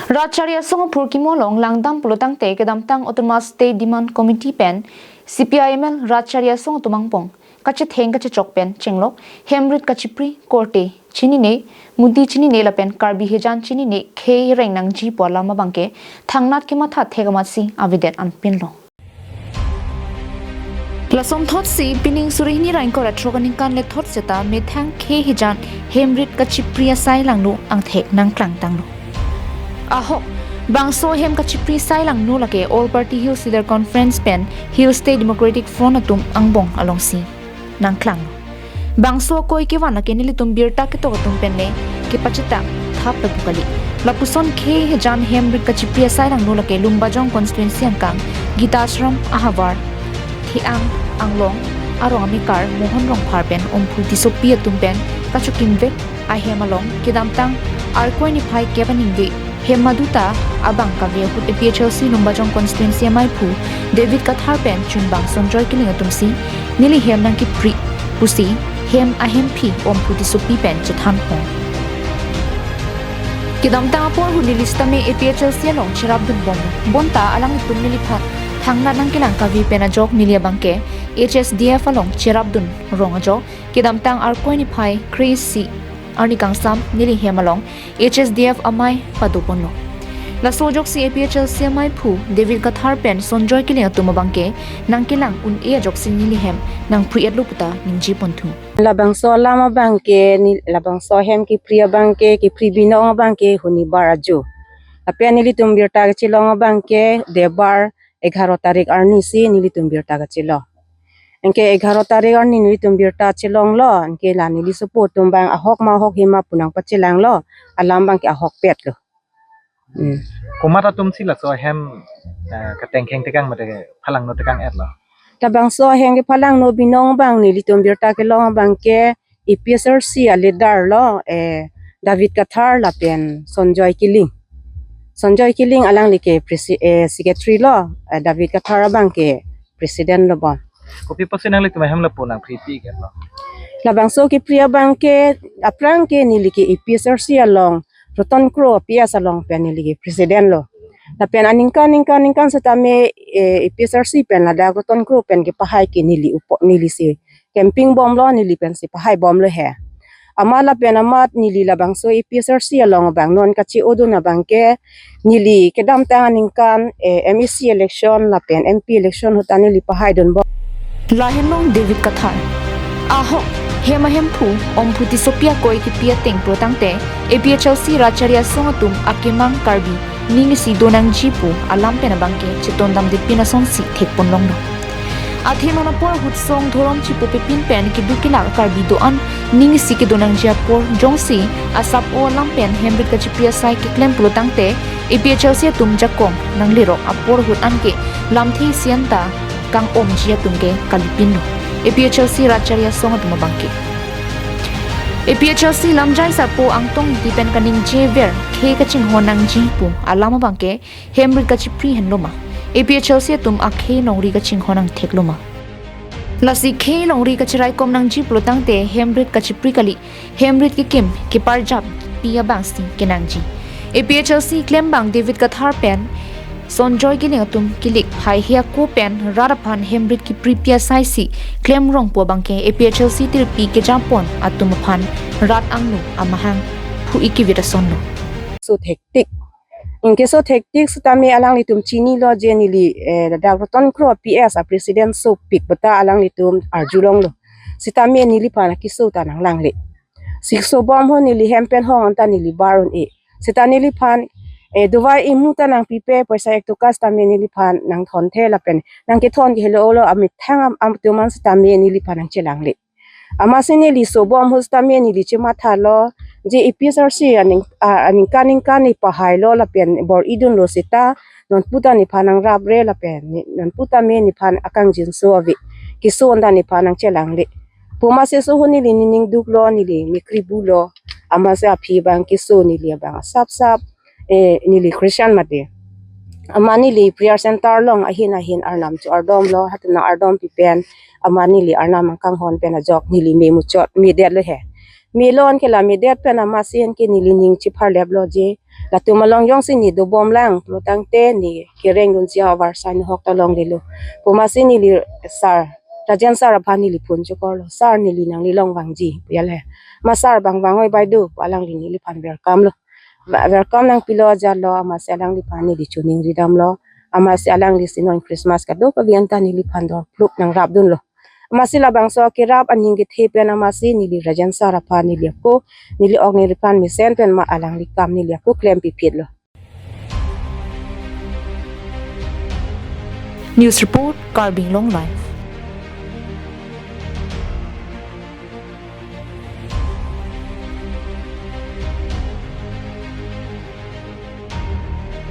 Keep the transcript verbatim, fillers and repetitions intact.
Ratchari asong aphurkimo along langdam pulotangte kedamtang Autonomous State Demand Committee pen C P I M L Ratchari asong atum angbong kachetheng kachechok pen chenglok hemrit kachipri korte chinine, mudi chinine lapen Karbi hijan chinine khei reng nangji pu alam abangke thangnat kematha thek amatsi avedet anpinlo. Lason thotsi pining suri hini ra ingkoi ra throk aningkan le thot seta methang khei hijan hemrit kachipri asai langno angthek nangklangtanglo. Ahok, bangso hem kachipri asai langno lake All Party Hills Leader Conference pen Hill State Democratic Front atum angbong alongsi nangklanglo. Bangso akoi kevan lake nelitum birta ketok atum pen le kepachethap thap lapu kali. Lapuson khei hijan hemrit kachipri asai langno lake Lumbajong constituency angkang Gita Ashram ahavar Theang Anglong arong amekar Mohon Rongphar pen Omphu Tissopi atum pen kachokimvek ahem along kedamtang Arkoi niphai kep aningve hem maduta abang kave ahut A P H L C Lumbajong constituency amaiphu David Kathar pen chunbang Sonjoy Killing atumsi neli hem nangkipri pusi hem ahemphi Omphu Tissopi pen chethanpon. Kedamtang apor ahut neli sitame A P H L C along cherapdunbom, bonta alanglitum neliphan thangnat nangkelang kave pen ajok neli abangke H S D F along cherapdun rong ajok kedamtang Arkoi niphai kre-isi arni kangsam neli hem along H S D F amei padoponlo. Laso ajoksi A P H L C amaiphu David Kathar pen Sonjoy Killing atum abangke nangkelang un-e ajoksi neli hem nangpri-etlo puta ningjeponthu. Labangso alam abangke ni labangso hem kipri abangke kipri binong abangke huni bar ajo. Lapen nelitum birta kechelong abangke Debar egharo tarik arnisi nelitum birta kechelong. Anke egharo tarik arni nelitum birta chelonglo, anke la neli sopo atum abang ahok ma ahok hima pu nangpachelanglo, alam abangke ahokpetlo. Hmm. Komat atumsi laso ahem, eh, katengkheng tekang mate phalangno tekang-etlo? Labangso ahem kephalangno binong abang nelitum birta kelong abangke A P H L C a leader lo, eh, David Kathar lapen Sonjoy Killing. Sonjoy Killing alangli ke presi-, eh, secretary lo, eh, David Kathar abangke president lo bon. Kopi apotsi nanglitum ahem lapu nangpri pi ke lo? Labangso kipri abangke aphrang ke neli ke A P H L C along Roton Kro P S along pen neli ke president lo. Lapen aningkan ningkan ningkan setame, eh, A P H L C pen ladak Roton Kro pen kepahai ke neli upo neli si camping bomlo, neli pensi pahaibomlo he. Amat lapen amat neli labangso A P H L C along abang non kache-odun abangke neli kedamtang aningkan, eh, M A C election lapen M P election ahut ta neli pahaidunbom. Lahenlo David Kathar. Ahok, hem ahemphu Omphu Tissopi akoi kipi ateng pulotangte A P H L C Ratchari asong atum akemang Karbi ning isi donangji pu alam pen abangke chetondamdepin asonsi thekponlonglo. Athe non apor ahut song dhorom chipopepin pen keduk kelak Karbi do-an ning isi kedonangji apor jongsi asap-o alam pen hemrit kachipri asai keklem pulotangte A P H L C atum jakong nanglerok apor ahut anke lamthe isi anta kang-omji atum ke kalipinlo A P H L C Ratchari asong atum abangke. A P H L C lamjai sarpo Angtong Ingti pen kaningjever khei kachinghon nangji pu alam abangke hemrit kachipri henlo ma? A P H L C atum akhei longri kachinghon angthek lo ma? Lasi khei longri kachiraikom nangji pulotangte hemrit kachipri kali, hemrit kekim keparjap pi abangsi kenangji. A P H L C klembang David Kathar pen Sonjoy Killing atum kilik haihe ako pen rat aphan hemrit kipri pi asaisi klemrong pu abangke A P H L C tirpi kejapon atum aphan rat angno amahang phu-i kivit asonlo. So hectic. Anke so hectic setame alanglitum chinilo je neli, eh, ladak Roton Kro P S a president sopik beta alanglitum arjulonglo. Setame neliphan keso ta nanglangle. Si sobom ho neli hem pen hong anta neli bar un-e. Seta neliphan, eh, dovai imu ta nangpipe poisa ek toka setame neliphan nangthonthe lapen nangkethon kehelo lo amethang am, am tuman setame neliphan nangchelangle. Amatsi neli sobom ahut setame neli chemathalo, je A P H L C aning, a, aningkan ningkan ne pahailo lapen bor-idunlo seta, nonpu ta nephan nangrapre lapen ne, nonpu tame nephan akangjinso ave. Keso anta nephan nangchelangle. Pu amatsi sohon neli nening duklo, neli mekri bulo. Amatsi aphi abang keso neli abang asapsap, eh, neli Christian mate. Amat neli prayer center along ahin ahin arnam cho-ardomlo, hatuna ardom pipen. Amat neli arnam nangkanghon pen ajok neli me muchot medetlo he. Melo anke la medet pen amatsi anke neli ning chipharleplo je. Latum along jongsi ne dobomlang pulotangte ne kereng dunsi avarsai ahok ta longlelo pu amatsi neli sir, Rajen sir aphan neli phone chokorlo, "Sir, neli nangli along vangji," pu ajat le. "Ma sir, bang vang oi bai do," pu alangli neliphan welcome lo. Wa-, welcome nangpilo ajatlo, amatsi alangliphan neli choningri damlo. Amatsi alangli si non Christmas kadokave anta neliphan dor phluk nangrapdunlo. Amatsi labangso kerap aning kethe pen amatsi neli Rajen sir aphan neli ako, neli ok neliphan mesen pen ma alangli kam neli ako klem piphitlo. News report, Karbi Anglong Live.